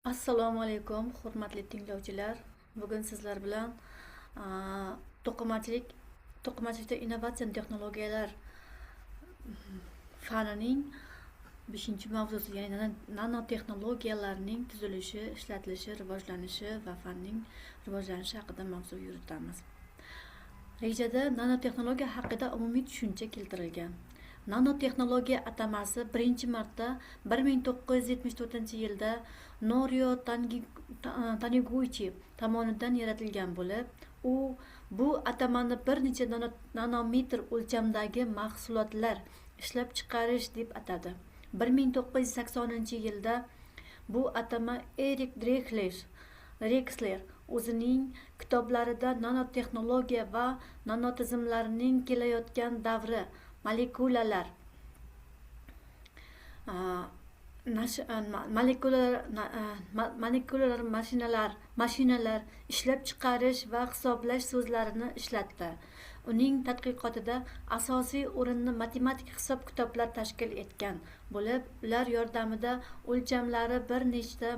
Assalomu alaykum, hurmatli tinglovchilar. Bugun sizlar bilan to'qimachilik to'qimachilikda innovatsion texnologiyalar fanining 5-mavzusi, ya'ni nanotexnologiyalarning tuzilishi, ishlatilishi, rivojlanishi va fanning rivojlanishi haqida mavzu yuritamiz. Rejada nanotexnologiya haqida umumiy tushuncha keltirilgan. Nanotexnologiya atamasi birinchi marta 1974-yilda Norio Taniguchi tomonidan yaratilgan bo'lib, u bu atamani bir necha nanometr o'lchamdagi mahsulotlar ishlab chiqarish deb atadi. 1980-yilda bu atama Erik Dreksler o'zining kitoblarida nanotexnologiya va nanotizimlarning kelayotgan davri molekulalar molekulalar mashinalar ishlab chiqarish va hisoblash so'zlarini ishlatdi. Uning tadqiqotida asosiy o'rinni matematik hisob-kitoblar tashkil etgan bo'lib, ular yordamida o'lchamlari bir nechta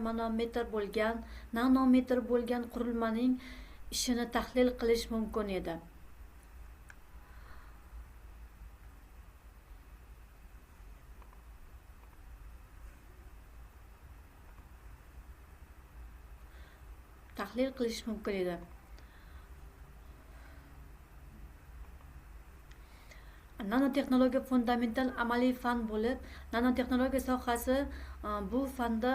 nanometr bo'lgan qurilmaning ishini tahlil qilish mumkin edi. Tahlil qilish mumkin edi. Nanotexnologiya fundamental amaliy fan bo'lib, nanotexnologiya sohasi bu fanda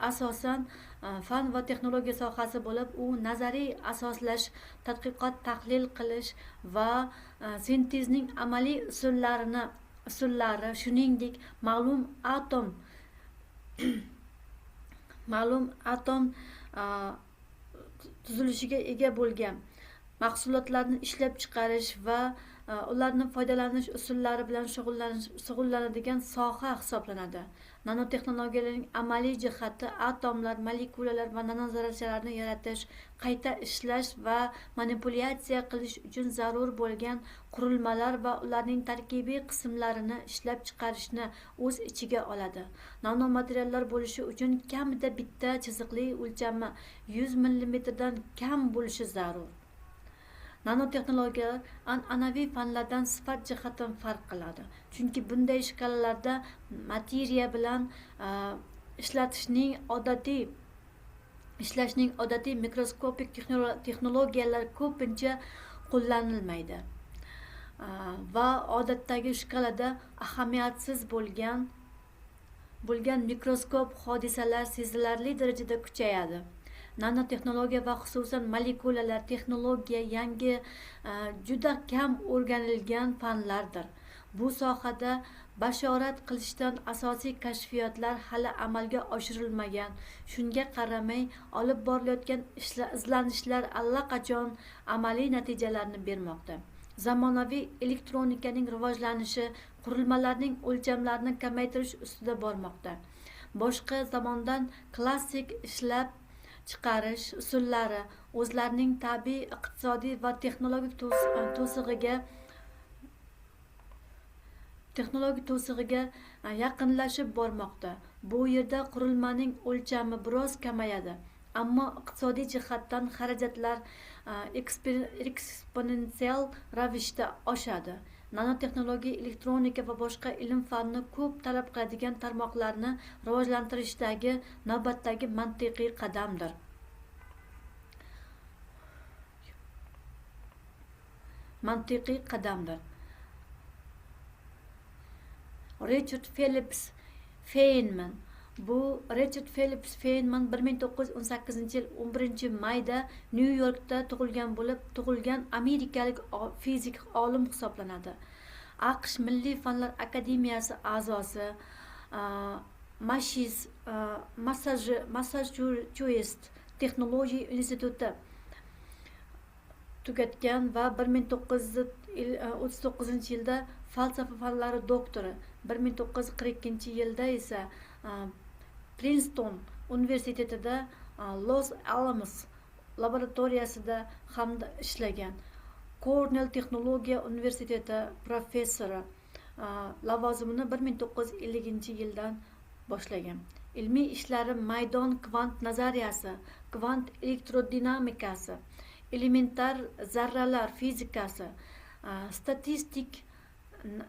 asosan fan va texnologiya sohasi bo'lib, u nazariy asoslash, tadqiqot, tahlil qilish va sintezning amaliy usullari, shuningdek, ma'lum atom tuzilishiga ega bo'lgan mahsulotlarni ishlab chiqarish va ularni foydalanish usullari bilan shug'ullanadigan soha hisoblanadi. Nanotexnologiyalarning amaliy jihati atomlar, molekulalar va nanozarrachalarni yaratish, qayta ishlash va manipulyatsiya qilish uchun zarur bo'lgan qurilmalar va ularning tarkibiy qismlarini ishlab chiqarishni o'z ichiga oladi. Nanomateriallar bo'lishi uchun kamida bitta chiziqli o'lchami 100 millimetrdan kam bo'lishi zarur. Nanotexnologiyalar an'anaviy fanlardan sifat jihatdan farq qiladi. Chunki bunday shkalalarda materiya bilan ishlashning odatiy mikroskopik texnologiyalar ko'pincha qo'llanilmaydi va odatdagi shkalada ahamiyatsiz bo'lgan mikroskop hodisalar sezilarli darajada kuchayadi. Nanotexnologiya va xususan molekulalar texnologiya yangi, juda kam o'rganilgan fanlardir. Bu sohada bashorat qilishdan asosiy kashfiyotlar hali amalga oshirilmagan. Shunga qaramay, olib borilayotgan izlanishlar allaqachon amaliy natijalarni bermoqda. Zamonaviy elektronikaning rivojlanishi qurilmalarning o'lchamlarini kamaytirish ustida bormoqda. Boshqa zamondan klassik ishlab chiqarish usullari o'zlarining tabiiy, iqtisodiy va texnologik to'sig'iga yaqinlashib bormoqda. Bu yerda qurilmaning o'lchami biroz kamayadi, ammo iqtisodiy jihatdan xarajatlar eksponensial ravishda oshadi. Nanotexnologiya, elektronika va boshqa ilm-fanni ko'p talab qiladigan tarmoqlarni rivojlantirishdagi navbatdagi mantiqiy qadamdir. Richard Phillips Feynman. Bu Richard Phillips Feynman 1918-yil 11-mayda Nyu-Yorkda tug'ilgan amerikalik fizik olim hisoblanadi. AQSh Milliy fanlar akademiyasi a'zosi, Massachusetts texnologiya instituti tugatgan va 1939-yilda falsafa fanlari doktori, 1942-yilda esa Princeton universitetida Los Alamos laboratoriyasida hamda ishlagan. Cornell texnologiya universiteti professori, lavozimini 1950-yildan boshlagan. Ilmiy ishlari maydon kvant nazariyasi, kvant elektrodinamikasi, elementar zarralar fizikasi,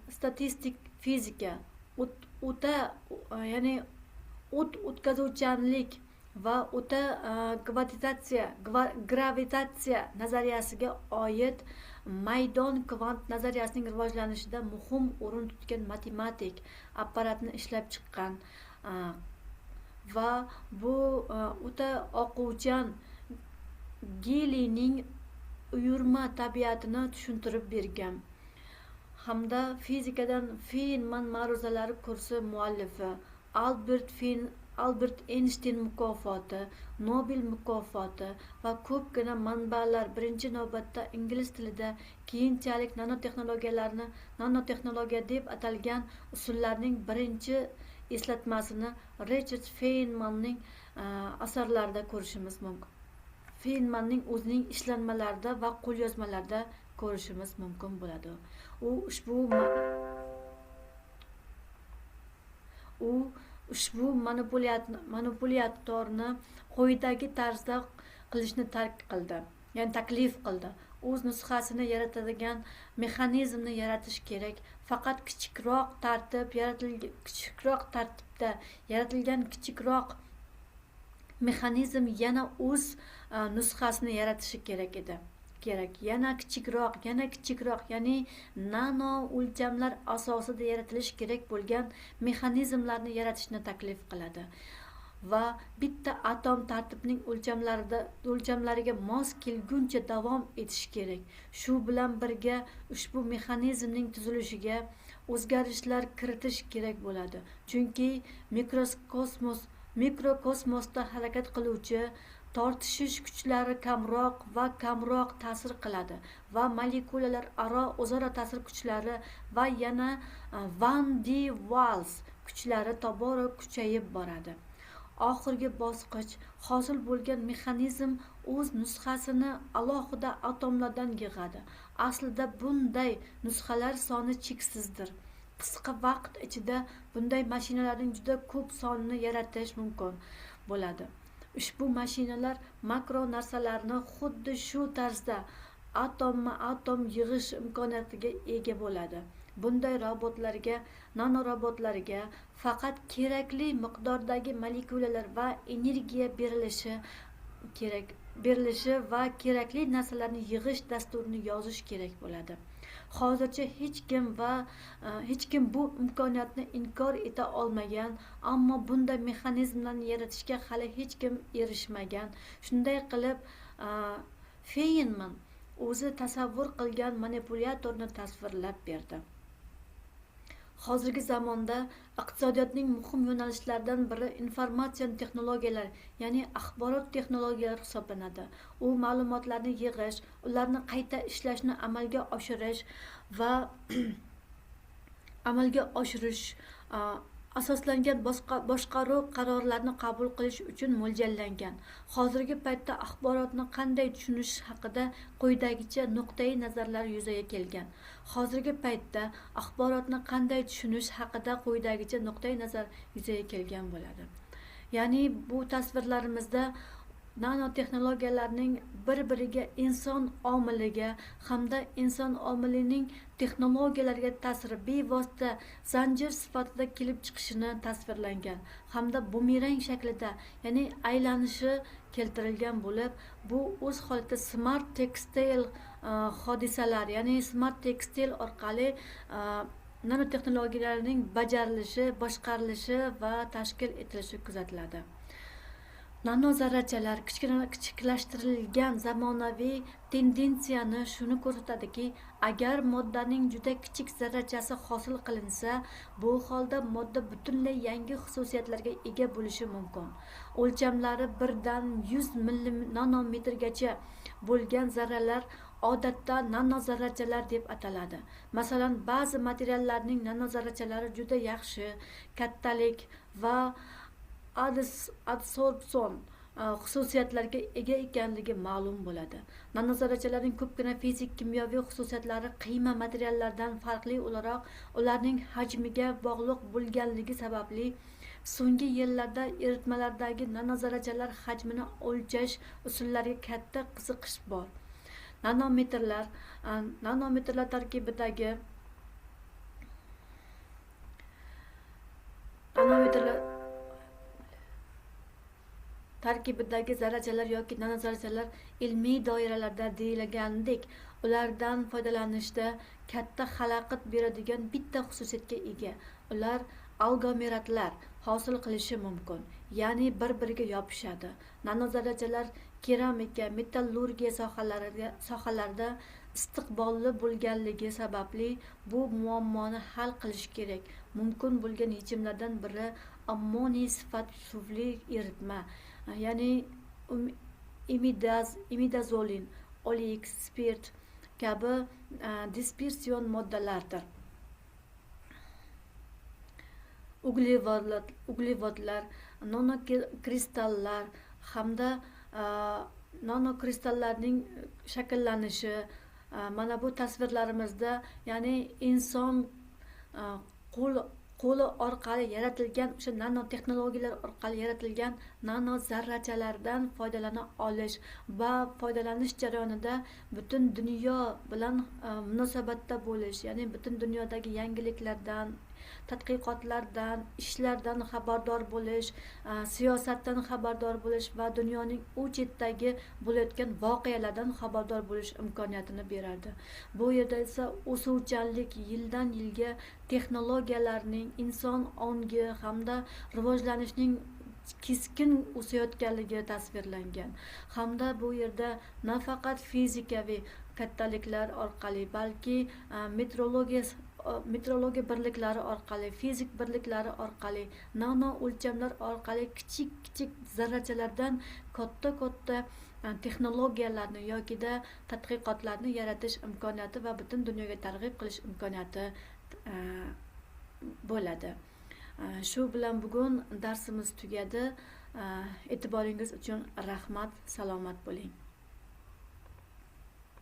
statistik fizika, o'ta ya'ni o't o'tkazuvchanlik va o'ta gravitatsiya nazariyasiga oid maydon kvant nazariyasining rivojlanishida muhim o'rin tutgan matematik apparatni ishlab chiqqan va bu o'ta oquvchan geliyning uyurma tabiatini tushuntirib bergan hamda fizikadan Feynman ma'ruzalari kursi muallifi, Albert Eynshteyn mukofoti, Nobel mukofoti va ko'pgina manbalar, birinchi navbatda ingliz tilida, keyinchalik nanotexnologiyalarni nanotexnologiya deb atalgan usullarning birinchi eslatmasini Richard Feynmanning asarlarida ko'rishimiz mumkin. Feynmanning o'zining ishlanmalarida va qo'lyozmalarida ko'rishimiz mumkin bo'ladi. U ushbu manipulyatorni quyidagi tarzda qilishni tark qildi, ya'ni taklif qildi. O'z nusxasini yaratadigan mexanizmni yaratish kerak. Faqat kichikroq tartibda yaratilgan kichikroq mexanizm yana o'z nusxasini yaratishi kerak edi. Kerak. Yana kichikroq, yana kichikroq, ya'ni nano o'lchamlar asosida yaratilishi kerak bo'lgan mexanizmlarni yaratishni taklif qiladi. Va bitta atom tartibning o'lchamlariga mos kelguncha davom etishi kerak. Shu bilan birga ushbu mexanizmning tuzilishiga o'zgarishlar kiritish kerak bo'ladi. Chunki mikrokosmosda harakat qiluvchi tortishish kuchlari kamroq va kamroq ta'sir qiladi va molekulalar aro o'zaro ta'sir kuchlari va yana Van de Waals kuchlari tobora kuchayib boradi. Oxirgi bosqich hosil bo'lgan mexanizm o'z nusxasini alohida atomlardan yig'adi. Aslida bunday nusxalar soni cheksizdir. Qisqa vaqt ichida bunday mashinalarning juda ko'p sonini yaratish mumkin bo'ladi. Ushbu mashinalar makro narsalarni xuddi shu tarzda atomma-atom yig'ish imkoniyatiga ega bo'ladi. Bunday robotlarga, nanorobotlarga faqat kerakli miqdordagi molekulalar va energiya berilishi va kerakli narsalarni yig'ish dasturini yozish kerak bo'ladi. Hozircha hech kim bu imkoniyatni inkor eta olmagan, ammo bunday mexanizmlarni yaratishga hali hech kim erishmagan. Shunday qilib, Feynman o'zi tasavvur qilgan manipulyatorni tasvirlab berdi. Hozirgi zamonda iqtisodiyotning muhim yo'nalishlaridan biri informatsion texnologiyalar, ya'ni axborot texnologiyalari hisoblanadi. U ma'lumotlarni yig'ish, ularni qayta ishlashni amalga oshirish va amalga oshirish asoslangan boshqaruv qarorlarini qabul qilish uchun mo'ljallangan. Hozirgi paytda axborotni qanday tushunish haqida quyidagicha nuqtai nazarlar yuzaga kelgan. Hozirgi paytda axborotni qanday tushunish haqida quyidagicha nuqtai nazar yuzaga kelgan bo'ladi. Ya'ni bu tasvirlarimizda nanotexnologiyalarning bir-biriga, inson omiliga hamda inson omilining texnologiyalarga ta'siri bevosita zanjir sifatida kelib chiqishini tasvirlangan hamda bumerang shaklida, ya'ni aylanishi keltirilgan bo'lib, bu o'z holatida smart textile hodisalar, ya'ni smart textile orqali nanotexnologiyalarning bajarilishi, boshqarilishi va tashkil etilishi kuzatiladi. Nano zarrachalar kichiklashtirilgan zamonaviy tendensiyani shuni ko'rsatadiki, agar moddaning juda kichik zarrachasi hosil qilinsa, bu holda modda butunlay yangi xususiyatlarga ega bo'lishi mumkin. O'lchamlari 1dan 100 nanometrgacha bo'lgan zarralar odatda nanozarrachalar deb ataladi. Masalan, ba'zi materiallarning nanozarrachalari juda yaxshi kattalik va adsorpsion xususiyatlarga ega ekanligi ma'lum bo'ladi. Nanozarrachalarning ko'pgina fizik kimyoviy xususiyatlari qiyma materiallardan farqli o'laroq ularning hajmiga bog'liq bo'lganligi sababli so'nggi yillarda eritmalardagi nanozarrachalar hajmini o'lchash usullariga katta qiziqish bor. Nanometrlar tarkibidagi zarrachalar yoki nanozarrachalar ilmiy doiralarda deyilgandek ulardan foydalanishda katta xalaqit beradigan bitta xususiyatga ega. Ular aglomeratlar hosil qilishi mumkin, ya'ni bir-biriga yopishadi. Nanozarrachalar keramika, metallurgiya sohalarida istiqbolli bo'lganligi sababli bu muammoni hal qilish kerak. Mumkin bo'lgan yechimlardan biri ammoniy sifat suvli eritma, ya'ni imidazolin, olik, spirt kabi dispersion moddalardir. Uglevodlar, nanokristallar hamda nanokristallarning shakllanishi mana bu tasvirlarimizda, ya'ni inson qo'li orqali yaratilgan o'sha nanotexnologiyalar orqali yaratilgan nanozarrachalardan foydalana olish va foydalanish jarayonida butun dunyo bilan munosabatda bo'lish, ya'ni butun dunyodagi yangiliklardan, tadqiqotlardan, ishlardan xabardor bo'lish, siyosatdan xabardor bo'lish va dunyoning u chetdagi bo'layotgan voqealardan xabardor bo'lish imkoniyatini beradi. Bu yerda esa o'suvchanlik yildan yilga texnologiyalarning, inson ongi hamda rivojlanishning keskin o'sayotganligi tasvirlangan. Hamda bu yerda nafaqat fizikaviy kattaliklar orqali, balki metrologiya birliklari orqali, fizik birliklari orqali, nano o'lchamlar orqali kichik-kichik zarrachalardan katta-katta texnologiyalarni yokida tadqiqotlarni yaratish imkoniyati va butun dunyoga targ'ib qilish imkoniyati bo'ladi. Shu bilan bugun darsimiz tugadi. E'tiboringiz uchun rahmat, salomat bo'ling.